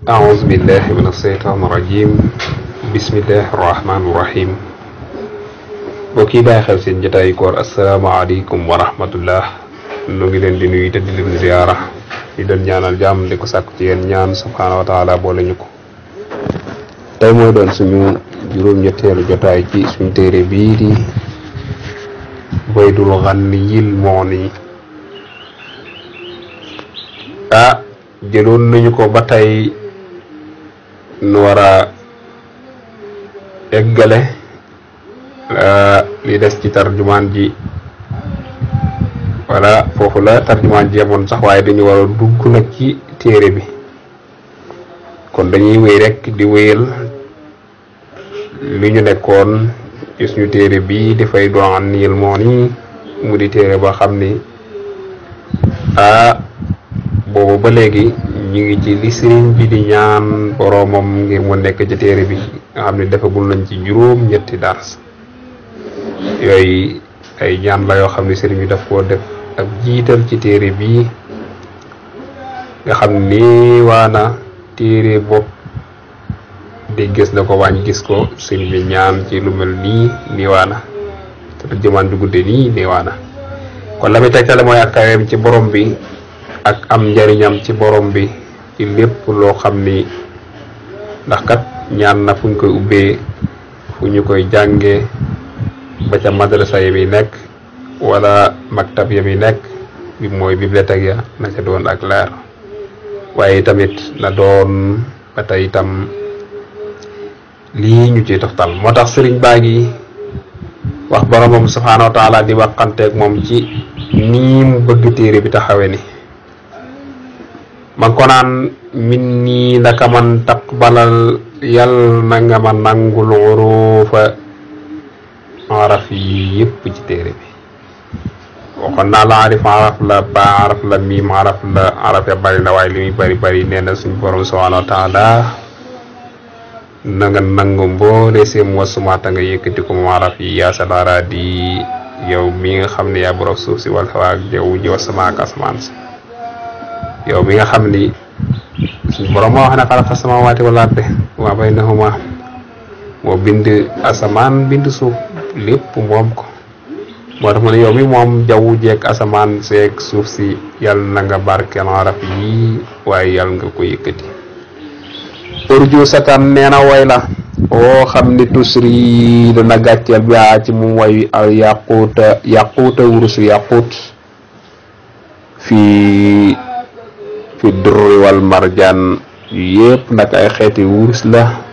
أعوذ بالله من الشيطان الرجيم بسم الله الرحمن الرحيم bokki bàyyi xel seen jotaay koor asalaamaaleykum wa rahmatullah nu ngi leen di nuyu te di leen ziyaara di doon ñaanal jàmm di ko sàkku ci yéen ñaan subhaanahu wa taala boole ñu ko tey mooy doon suñu juróom-ñetteelu jotaay ci suñu téere bii di Baydul Ghaniyyil Mughni jëloon nañu ko ba tey nu war a eggale li des ci tarjumaan ji wala foofu la tarjumaan ji yemoon sax waaye dañu war a dugg nag ci téere bi kon dañuy wéy rek di wéyal li ñu nekkoon ci suñu téere bi di Baydul Ghaniyyil Mughni mu di téere ba xam ni boobu ba léegi ñu ngi ci li sëriñ bi di ñaan boroomam ngir mu nekk ci téere bi nga xam ne defagul nañ ci juróom-ñetti dars yooyu ay ñaan la yoo xam ne sëriñ bi daf koo def ak jiital ci téere bi nga xam ni waana téere bopp di gis na ko wàññi gis ko sëriñ bi ñaan ci lu mel nii nii waana te jëmaan du gudde nii nii waana kon la muy tegtale mooy ak kaweem ci borom bi ak am njariñam ci borom bi ci lépp loo xam ni ndax kat ñaan na fu ñu koy ubbee fu ñu koy jànge ba ca madrasa yi mi nekk wala maktab ya mi nekk bi mooy bibliothèque ya na ca doon ak leer waaye tamit na doon ba tey itam lii ñu ci toftal moo tax sëriñ baa ngi wax boromam subhaanahu wa taala di waxanteeg moom ci nii mu bëgg téere bi taxawe ni man ko naan min nii naka man taqbalal yal na nga ma nangul xurufa araf yi yëpp ci téere bi waxoon naa la araf la ba araf la miim araf la araf ya bari na waaye li muy bari nee na suñu borom subhanahu wa taala na nga nangu mboole seen wasumaata nga yëkkati ko moom araf yi yaa sadara di yow mi nga xam ne yaa borom suuf si wal xawa ak jaww ji wasama ak asmaan si yow mi nga xam ni suñu borom moo wax ne xalaqa samaawaati wal ardi wa baynahuma moo bind asamaan bind suuf lépp moom ko moo tax mu ne yow mi moom jaww jeeg asamaan seeg suuf si yàlla na nga barkeel araf yi waaye yàlla nga ko yëkkati urju satan nee na way la woo xam ni tusri dana gàcceel bi ci mu way al yaquuta wurusu yaquut fi durri wal marjaan yëpp nag ay xeeti wurus la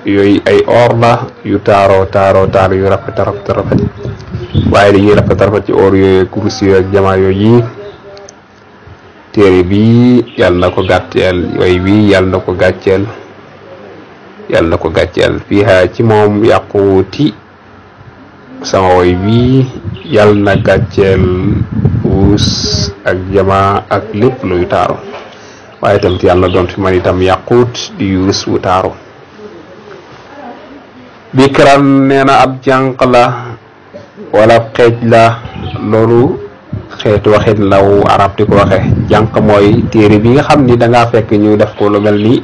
yooyu ay or la yu taaro yu rafet waaye dañuy rafet ci or yooyu kurus yooyu ak jamaa yooyu téere bi yàlla na ko gàcceel way bi yàlla na ko gàcceel fiiha ci moom yaquuti sama way bi yàlla na gàcceel wurus ak jamaa ak lépp luy taaro waaye tamit yàlla doon fi man itam yaquut di wurus wu taaro bikran nee na ab jànq la wala xeej la loolu xeetu waxin law arab di ko waxe jànq mooy téere bi nga xam ni dangaa fekk ñu def ko lu mel ni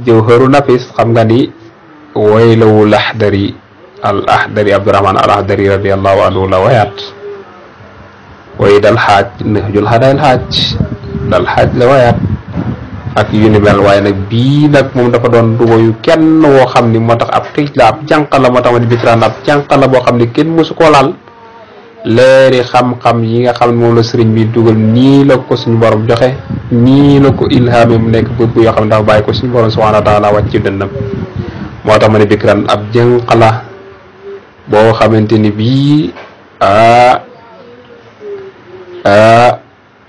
jawharu nafis xam nga ni woy lawu laxdari al ahdari abdurahman al ahdari radiallahu anhu la wayaat woy dal xaaj nahjul hadayil xaaj dal xaaj la wayaat ak yu ni mel waaye nag bii nag moom dafa doon woyu kenn woo xam ni moo tax ab xiij la ab jànq la moo tax ma di bikraan ab jànq la boo xam ni kenn mësu koo laal leeri xam-xam yi nga xam ne moom la sëriñ bi dugal nii la ko suñu borom joxe nii la ko ilhaami mu nekk bët bu yoo xam ne dafa bàyyi ko suñu borom subhanahu wa taala wàcc ci dënnam moo tax ma di bikraan ab jànq la boo xamante ni bii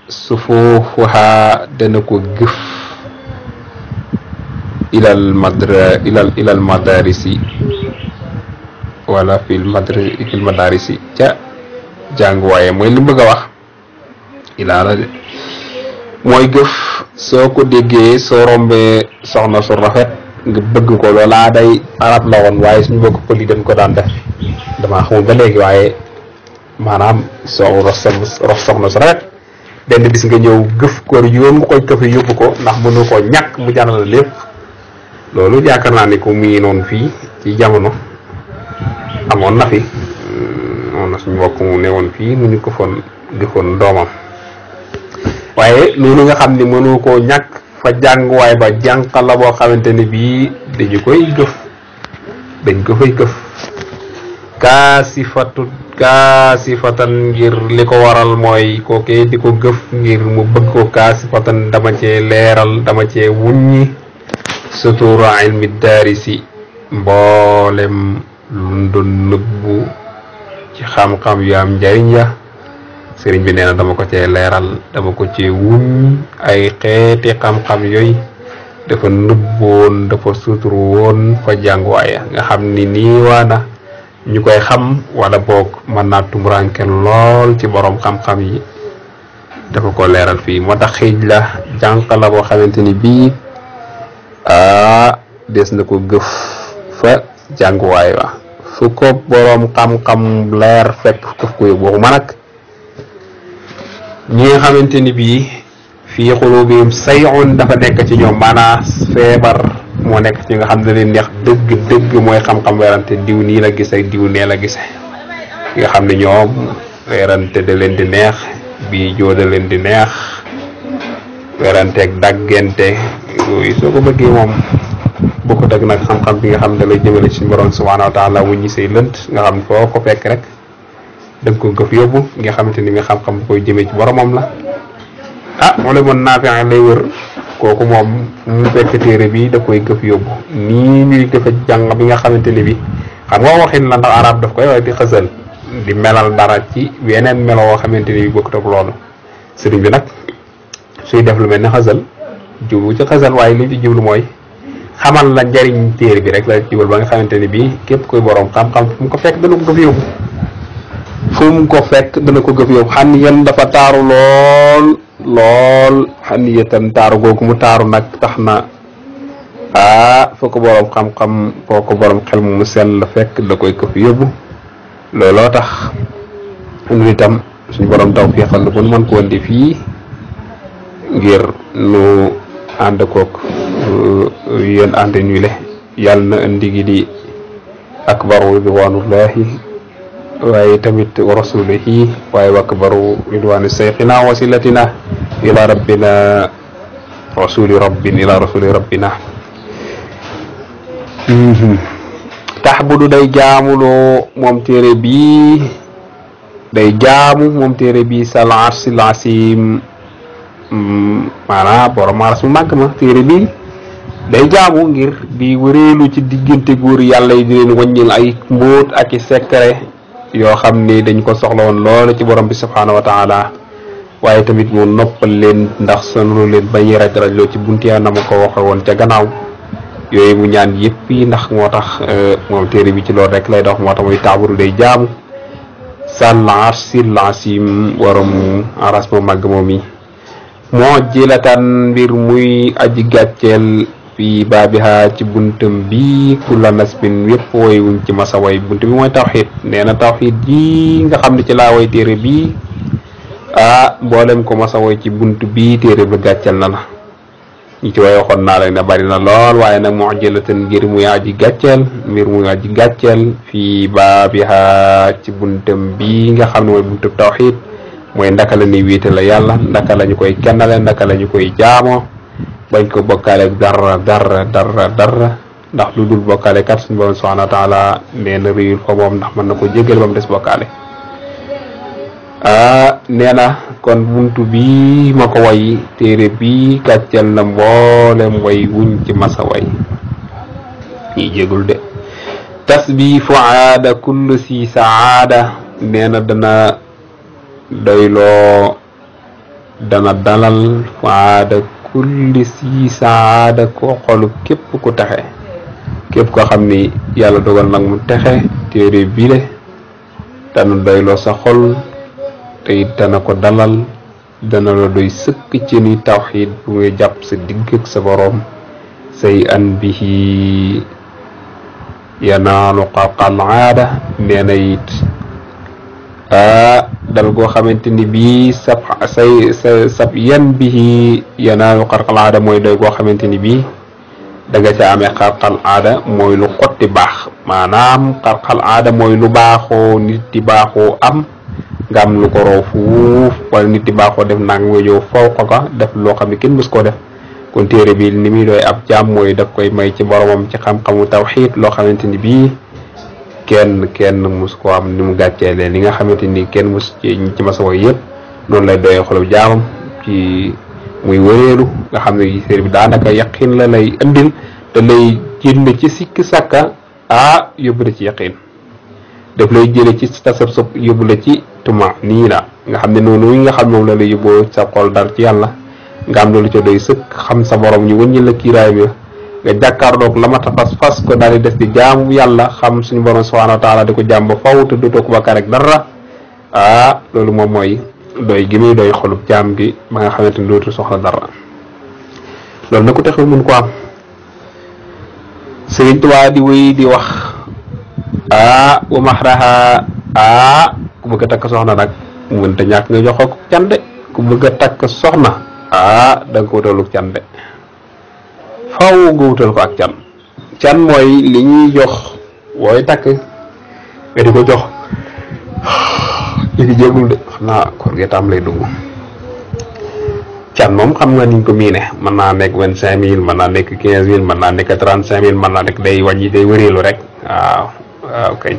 sufuufuha dana ko gëf ilal madarisi wala fil madarisi ca jàng waaye mooy li mu bëgg a wax ilaa la de mooy gëf soo ko déggee soo rombee soxna su rafet nga bëgg ko loolaa day arab la woon waaye suñu bokk pël yi dañ ko daan def damaa xamul ba léegi waaye maanaam soo rox soxna su rafet benn bis nga ñëw gëf koor juróom nga koy këfe yóbbu ko ndax mënu ko ñàkk mu jaral lépp loolu yaakaar naa ni ko muy noonu fii ci jamono amoon na fi amoon na suñu mbokk mu newoon fii mu ñu ko foon defoon doomam waaye loolu nga xam ni mënu koo ñàkk fa jànguwaay ba jànq la boo xamante ni bii dañu koy gëf dañ ko fay gëf kaasifatan ngir li ko waral mooy kookee di ko gëf ngir mu bëgg ko kaasifatan dama cee leeral dama cee wuññi sutura ilmi daarisi mboolem lu doon nëbbu ci xam-xam yu am njariñ ya sëriñ bi nee na dama ko cee leeral dama ko cee wuññi ay xeeti xam-xam yooyu dafa nëbboon dafa sutur woon fa jànguwaaya nga xam ni nii waana ñu koy xam wala boog mën naa tumuranke lool ci borom xam-xam yi dafa ko leeral fii moo tax xiij la jànq la boo xamante ni bii des na ko gëf fa jànguwaay wa fu ko borom xam-xam leer fekk këf ko yóbbu waxuma nag ñi nga xamante ni bii fii xulubihim say'un dafa nekk ci ñoom maanaam feebar moo nekk ci nga xam ne leen neex dëgg mooy xam-xam werante diw nii la gise diw nee la gise nga xam ne ñoom werante da leen di neex bii joo da leen di neex weranteeg daggente yooyu soo ko bëggee moom bokkut ak nag xam-xam bi nga xam ne da lay jëmale ci borom subhanahu wa taala wuññi say lënt nga xam ne foo ko fekk rek danga ko gëf yóbbu nga xamante ni nga xam-xam bu koy jëmee ci boromam la moo la mën naafian lay wër kooku moom mu fekk téere bi da koy gëf yóbbu nii ñuy gëfe jàng bi nga xamante ni bi xam nga waxin la ndax arab daf koy waaye di xësal di melal dara ci yeneen melo woo xamante ni bi bokkut ak loolu sëriñ bi nag suy def lu mel ne xësal jublu ci xësal waaye li ci jublu mooy xamal la njariñ téere bi rek la jubal ba nga xamante ni bi képp koy borom xam-xam fu mu ko fekk dana ko gëf yóbbu fu mu ko fekk dana ko gëf yóbbu xam yan dafa taaru lool xaniyatan taaru googu mu taaru nag tax na foo ko borom xam-xam foo ko borom xel mu sell la fekk da koy ko fi yóbbu looloo tax ñun itam suñu borom taw féexal ba nu mën ko indi fii ngir nu ànd koog yéen ànd ñu le yàlla na indi gi di akbaru ridwanullahi waaye tamit wa rasulihi waaye wa akbaru ridwani sayxina wasilatina ila rabbina rasuli rabbina taxbudu day jaamuloo moom téere bi day jaamu moom téere bi sal arsil asim maanaam borom aras mu màgg ma téere bi day jaamu ngir di wëreelu ci diggante góor yàlla yi di leen wàññil ay mbóot ak i secret yoo xam ni dañ ko soxla woon loolu ci borom bi subhanahu wa taala waaye tamit mu noppal leen ndax sonlu leen ba ñuy raj-rajloo ci bunti ya na ma ko waxe woon ca gannaaw yooyu mu ñaan yëpp yi ndax moo tax moom téere bi ci loolu rek lay dox moo tax muy taabudu day jaamu sàll arsil asim waram aras mo màgg moom yi moo jilatan mbir muy aji gàcceel fii baabiha ci buntam bi kulla nasbin yëpp woy wuñ ci masa way bunt bi mooy tawxid nee na tawxid ji nga xam ne ci laa way téere bi mboolem ko masa woy ci bunt bi téere bi gàcceel na la ñi ci way waxoon naa leen ne bari na lool waaye nag moo jëlatan ngir muy aji gàcceel mbir muy aji gàcceel fii baabiha ci buntam bi nga xam ne mooy buntu tawxid mooy ndaka la ni wéete la yàlla ndaka la ñu koy kennale ndaka la ñu koy jaamoo bañ ko bokkaale dara ndax lu dul bokkaale kat suñu borom subhanahu wa taala nee na réyul ko moom ndax mën na ko jégal ba mu des bokkaale nee na kon buntu bi ma ko way téere bi gàcceel na mboolem way wuñ ci masa way ñi jégul de tasbifu aada kullu si saada nee na dana doyloo dana dalal faada kulli si saada ko xolu képp ku texe képp koo xam ni yàlla dogal nag mu texe téere bi le dana doyloo sa xol te it dana ko dalal dana la doy sëkk ci ni tawxiid bu ngay jàpp sa digg ak sa boroom say an bihi yanaalu qalqal aada nee na it dal goo xamante ni bii sab yan bihi yanaalu xarqal aada mooy doy goo xamante ni bii da nga ca amee xarqal aada mooy lu xotti baax maanaam xarqal aada mooy lu baaxoo nit di baaxoo am nga am lu ko raw fuuf wala nit di baaxoo def nang nga ñëw faw ko ka def loo xam ne kenn mës koo def kon téere bi ni muy doy ab jaam mooy daf koy may ci boromam ci xam-xamu tawxiid loo xamante ni bii kenn mus ko am ni mu gàcceelee li nga xamante ni kenn mus ci masawo yëpp noonu lay doyee xolub jaamam ci muy wëreelu nga xam ne téere bi daanaka yaqin la lay andil te lay génne ci sikki sàkka yóbbu la ci yaqin daf lay jële ci tasab yóbbu la ci tuma nii la nga xam ne noonu nga xam moom la lay yóbboo sa xol dal ci yàlla nga am loolu ca doy sëkk xam sa borom ñu wëññi la kiiraay bi nga jàkkaarloog la mata fas ko daal di des di jaamu yàlla xam suñu borom subhanahu wa taala di ko jaam ba faw te dootoo ko bakkaar rek dara loolu moom mooy doy gi muy doy xolub jaam gi ba nga xamante ni dootul soxla dara loolu na ko taxul mun ko am Sëriñ Tuubaa di wéy di wax wa mahraha ku bëgg a takk soxna nag mënta ñàkk nga jox ko can de ku bëgg a takk soxna da nga ko wutaluk can de faw nga wutal ko ak can mooy li ñuy jox wooy takk nga di ko jox li jégul de xam naa koor gi tam lay dugg can moom xam nga niñ ko miine mën naa nekk 25 000 mën naa nekk 15 000 mën naa nekk 35 000 mën naa nekk day wàññi day wëreelu rek waaw kay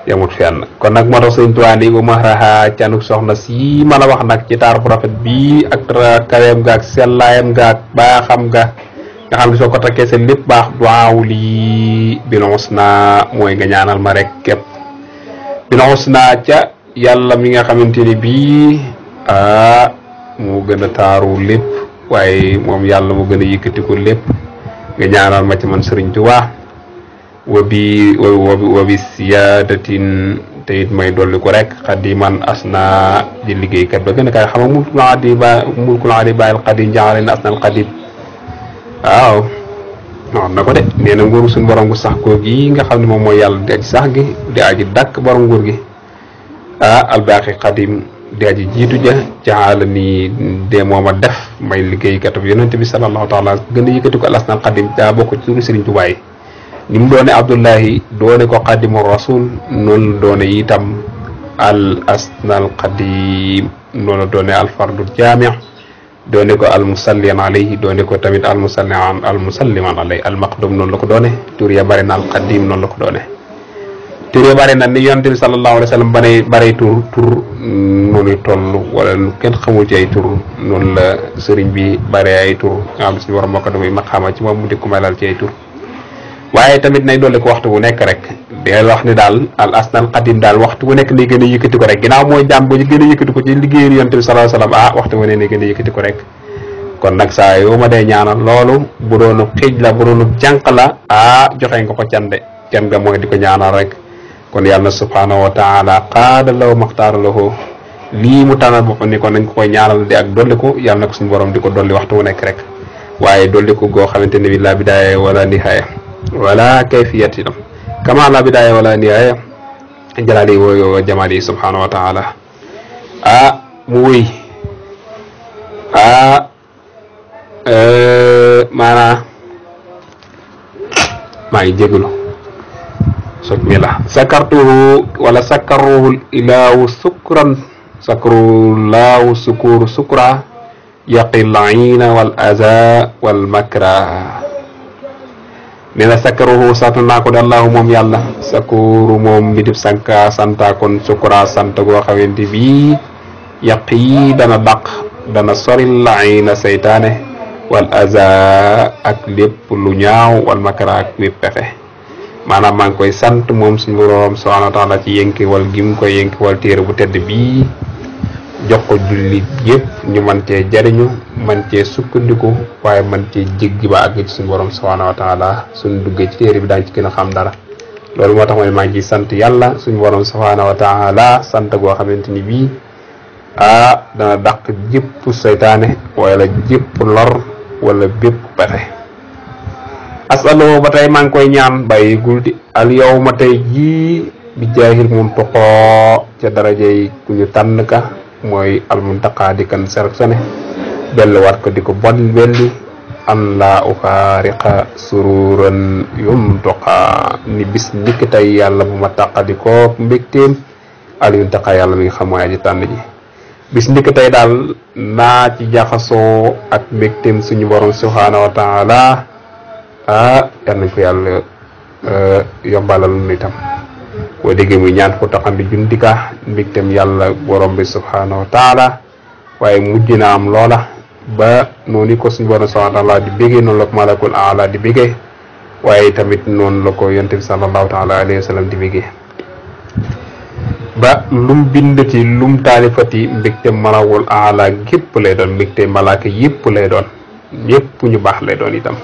yamut fenn kon nag moo tax Sëriñ Tuubaa ni bu mahraha canuk soxna si ma la wax nag ci taar bu rafet bi ak kaweem ga ak sellaayam ga ak baaxam ga nga xam ne soo ko takkee seen lépp baax duwaaw lii bilons na mooy nga ñaanal ma rek képp bilons na ca yàlla mi nga xamante ni bii moo gën a taaru lépp waaye moom yàlla moo gën a yëkkati ko lépp nga ñaanal ma ci man Sëriñ Tuubaa wa bi siyaadatin te it may dolli ko rek xadiman asna di liggéeykat ba gën a kay xam nga mulkul adi bàyyil xadim jaxale na asnal xadim waaw wax na ko de nee na nguuru suñu borom gu sax koo gi nga xam ne moom mooy yàlla di aji sax gi di aji dàkk borom nguur gi albaaxi xadim di aji jiitu ja jaxala ni de mooma def may liggéeykat bi yonente bi sallallahu taala gën a yëkkati ko al asnal xadim daa bokk ci turu Sëriñ Tuubaa yi ni mu doone Abdullahi doone ko xadimu rasul noonu la doone itam al asnal qadim noonu la doone al fardul jaami' doone ko al musalliman alayhi doone ko tamit al musalliman alayhi al maqdum noonu la ko doone tur ya bari na al qadim noonu la ko doone tur ya bari na ni yonent bi sallallahu alayhi wa sallam bari tur noonu toll wala lu kenn xamul ci ay tur noonu la sëriñ bi bari ay tur nga xam ne suñu borom moo ko damay maqaama ci moom mu di ko melal ci ay tur waaye tamit nay dolli ko waxtu bu nekk rek del wax ni daal al asnal qadim daal waxtu bu nekk nay gën a yëkkati ko rek ginnaaw mooy jàmm bu gën a yëkkati ko ci liggéeyu yonent bi sallallahu alayhi wasallam waxtu bu ne nay gën a yëkkati ko rek kon nag saa yoo ma dee ñaanal loolu bu doonu xiij la bu doonu jànq la joxe nga ko can nga mooy di ko ñaanal rek kon yàlla subhanahu wa taala qaada law maxtaara lahu lii mu tànnal boppam ni ko nañ ko koy ñaanal di ak dolli ko yàlla na ko suñu borom di ko dolli waxtu bu nekk rek waaye dolli ko goo xamante ne bi la bidaaya wala nihaaya wala kayfiyati kama la bidaya wala nihaaya jalali wa jamali subhanahu wa taala mu wëy maana maa ngi jégalu sot mi la sakartuhu wala sakaruhu ilahu sukran sakarullahu sukura yaqil ayna wal aza wal makra nee na sakaruhu sant naa ko de allahu moom yàlla sakuru moom bi def sanka santa kon sukura sant goo xamante bi yàq yi dana dàq dana soril ayna seytaane wal aza ak lépp lu ñaaw wal makara ak lépp pexe maanaam maa ngi koy sant moom suñu borom subhanahu wa taala ci yënki wal gim koy yënki wal téere bu tedd bii jox ko jullit yëpp ñu mën cee jariñu mën cee sukkandiku waaye mën cee jéggi ba àgg ci suñu borom subhanahu wa taala suñu duggee ci téere bi daañu ci gën a xam dara loolu moo tax ma ne maa ngi sant yàlla suñu borom subhanahu wa taala sant goo xamante ni bii dana dàq jëpp seytaane wala jëpp lor wala bépp pexe asaloo ba tey maa ngi koy ñaan bàyyi gul di al yow ma tey jii bi jaahil muntaqa ca darajay ku ñu tànn ka mooy almuntaqa di kan sélectionné bellu war ko di ko belli an la ufaariqa sururan yuntaqa ni bis ndikk tey yàlla bu ma tàqadi ko mbégteem al yuntaqa yàlla mi nga xam mooy aji tànn ji bis ndikk tey daal naa ci jaxasoo ak mbégteem suñu borom subhaanahu wa taala yal nañ ko yàlla yombalal nu itam boo déggee muy ñaan ko taxandi jundika mbégteem yàlla borom bi subhaanahu wa taala waaye mujj na am loola ba noonu ko suñu borom subhaanahu wa taala di bégee noonu la ko malakul aala di bégee waaye tamit noonu la ko yonent bi sallallahu taala alayhi wa sallam di bégee ba lum bindati lum taalifati mbégte malakul aala gépp lay doon mbégte malaaka yépp lay doon ñépp ñu baax lay doon itam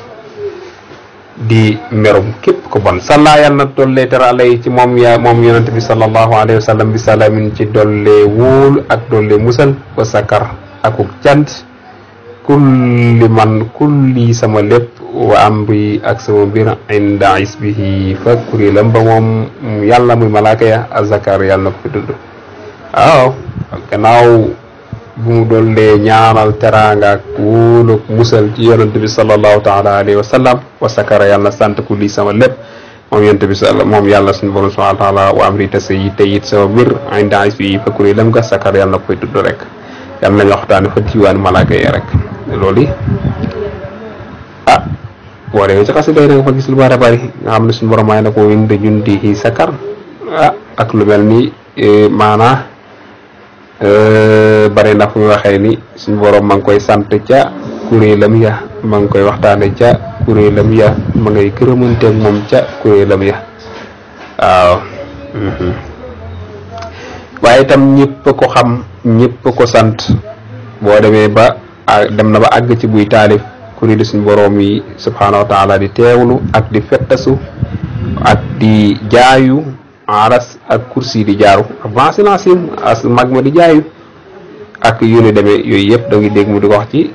di merum képp ko bon salla yàlla na dollee tera alay ci moom yonent bi sallallahu alayhi wa sallam bi salaamin ci dollee wóolu ak dollee musal wa sakar akuk cant kulli sama lépp wa amri ak sama mbir inda isbihi fa kuréelam ba moom yàlla muy malaaka ya azakar yàlla na ko fi tudd waaw gannaaw bu mu dollee ñaanal teraanga ak wóolu ak musal ci yonent bi sallallahu taala alayhi wa sallam wa sakara yàlla sant kulli sama lépp moom yonent bi moom yàlla suñu borom subhanahu wa taala wa amri tase yi teyit sama mbir inda isbihi fa kuréelam ga sakar yàlla na ko fi tudd rek yàlla nañ waxtaane fa diwaan malaaka yi rek loolu boo demee ci xasida yi nga fa gis lu bari bari nga xam ne suñu borom may na ko wind jundihi sakar ak lu mel ni maanaa bari na fu mu waxee ni suñu borom ma ngi koy sant ca kuréelam ya ma ngi koy waxtaane ca kuréelam ya ma ngay gërëmanteeg moom ca kuréelam ya waaw waaye itam ñëpp ko xam ñëpp ko sant boo demee ba dem na ba àgg ci buy taalif kuréelu suñu borom yi subhaanahu wa taala di teewlu ak di fettasu ak di jaayu aras ak kursi di jaaru avancé naa sim as mag ma di jaayu ak yu ni demee yooyu yëpp da ngay dégg mu di ko wax ci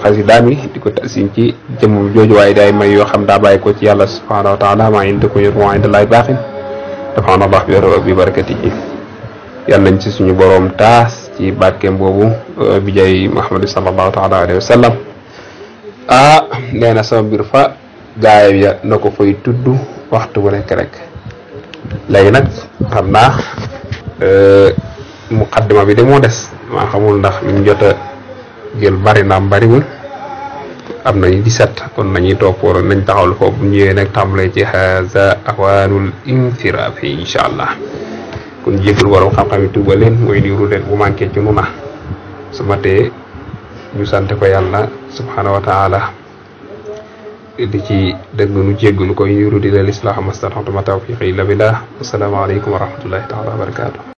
xasida mi di ko tasin ci jëmm jooju waaye day may yoo xam daa bàyyi ko ci yàlla subhaanahu wa taala maa indi ko yor waa indi laay baaxin subhaana allah bi barakatihi yàlla nañ ci suñu borom taas ci barkeem boobu bi jay Muhammad sallallahu taala alayhi wa sallam nee na sama mbir fa gaayam ya na ko fay tudd waxtu bu nekk rek léegi nag xam naa muqaddima bi de moo des maa xamul ndax liñ jot a jël bari naam bariwul am nañu 17 kon nañuy toog pour nañ taxawlu foofu bu ñëwee nag tàmbalee ci haza awaanul insiraafi incha allah kon jéggul waroom xam-xam yi tuuba leen mooy di rudet bu manqué ci nu na su ma tee ñu sante ko yàlla subhanahu wa taala di ci dëgg nu jéggalu ko yuru di lal islaha mastata'tu ma tawfiqi illa billah assalamu alaykum wa rahmatullahi taala wa barakatuh